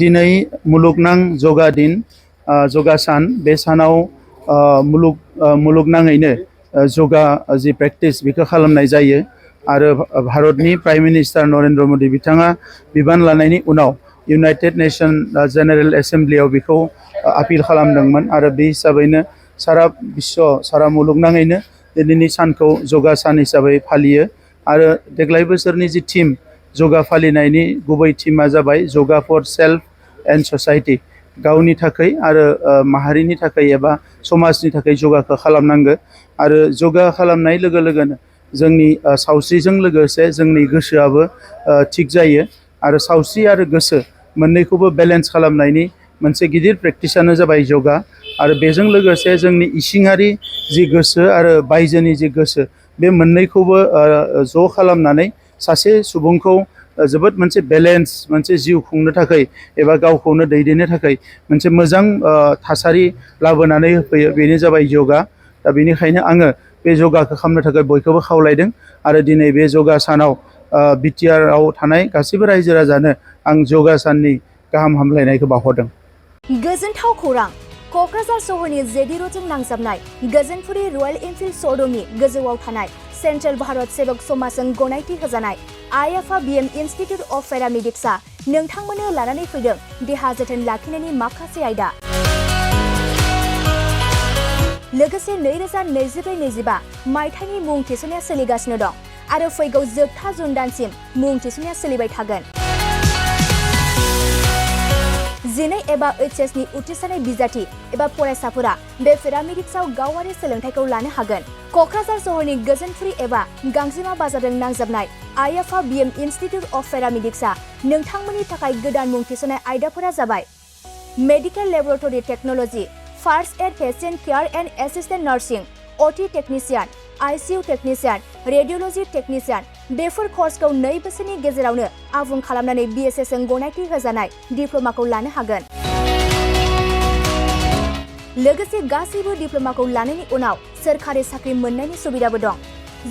दिनै मुलुगनां जगा दिन जगा सान बे सानाव मुलुगनाङैनो जगा जि प्रेक्टिस बेखौ खालामनाय जायो आरो भारतनि प्राइम मिनिस्टार नरेन्द्र मदि बिथाङा बिबान लानायनि उनाव इउनाइटेड नेशन जेनेरेल एसेम्ब्लियाव बेखौ आपिल खालामदोंमोन आरो बे हिसाबैनो सारा बिश्व सारा मुलुगनाङैनो दिनैनि सानखौ जगा सान हिसाबै फालियो आरो देग्लाय बोसोरनि जि थीम जगा फालिनायनि गुबै थीमा जाबाय जगा फर सेल्फ एन्ड ससाइटि गावनि थाखाय आरो माहारिनि थाखाय एबा समाजनि थाखाय जगाखौ खालामनांगौ आरो जगा खालामनाय लोगो लोगोनो जोंनि सावस्रिजों लोगोसे जोंनि गोसोआबो थिग जायो आरो सावस्रि आरो गोसो मोननैखौबो बेलेन्स खालामनायनि मोनसे गिदिर प्रेक्टिसानो जाबाय जगा आरो बेजों लोगोसे जोंनि इसिङारि जि गोसो आरो बायजोनि जि गोसो बे मोननैखौबो ज' खालामनानै सासे सुबुंखौ जोबोद मोनसे बेलेन्स मोनसे जिउ खुंनो थाखाय एबा गावखौनो दैदेननो थाखाय मोनसे मोजां थासारि लाबोनानै होफैयो बेनो जाबाय जगा दा बेनिखायनो आङो बे जगाखौ खालामनो थाखाय बयखौबो खावलायदों आरो दिनै बे जगा सानाव बिटिआरआव थानाय गासैबो रायजो राजानो आं जगा साननि गाहाम हामलायनायखौ बावहरदों। गोजोनथाव खौरां क'क्राझार सहरनि जेडि र'डजों नांजाबनाय गोजोनपुरि रयेल एनफिल्ड श'रुमनि गोजौआव थानाय सेन्ट्रेल भारत सेबक समाजजों गनायथि होजानाय आइएफए बिएम इनस्टिट्युट अफ पेरामेडिक्सआ नोंथांमोननो लानानै फैदों देहा जोथोन लाखिनायनि माखासे आयदा। लोगोसे 2024-25 मायथाइनि मुं थिसननाया सोलिगासिनो दं आरो फैगौ जोबथा जुन दानसिम मुं थिसननाया सोलिबाय थागोन। 12 एबा एचएसनि उथ्रिसारनाय बिजाथि एबा फरायसाफोरा बे पेरामेडिक्सआव गावारि सोलोंथाइखौ लानो हागोन। क'क्राझार सहरनि गोजोनपुरि एबा गांजेमा बाजारजों नांजाबनाय आइएफए बिएम इनस्टिट्युट अफ पेरामेडिक्सआ नोंथांमोननि थाखाय गोदान मुं थिसननाय आयदाफोरा जाबाय medical laboratory technology, first aid patient care and assistant nursing, OT technician, ICU technician, radiology technician. बेफोर कर्सखौ 2 बोसोरनि गेजेरावनो आबुं खालामनानै बीएसएस जों गनायथि होजानाय डिप्ल'माखौ लानो हागोन। लोगोसे गासैबो डिप्ल'माखौ लानायनि उनाव सोरखारि साख्रि मोननायनि सुबिदाबो दं।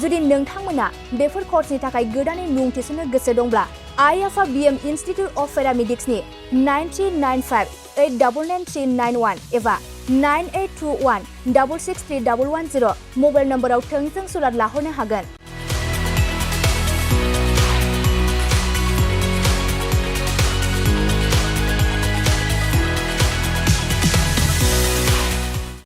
जुदि नोंथांमोना बेफोर कर्सनि थाखाय गोदानै मुं थिसननो गोसो दंब्ला आइएफए बिएम इनस्टिट्युट अफ पेरामेडिक्सनि 9395899391 एबा 9821663110 मबाइल नम्बराव थोंजों सुलाद लाहरनो हागोन।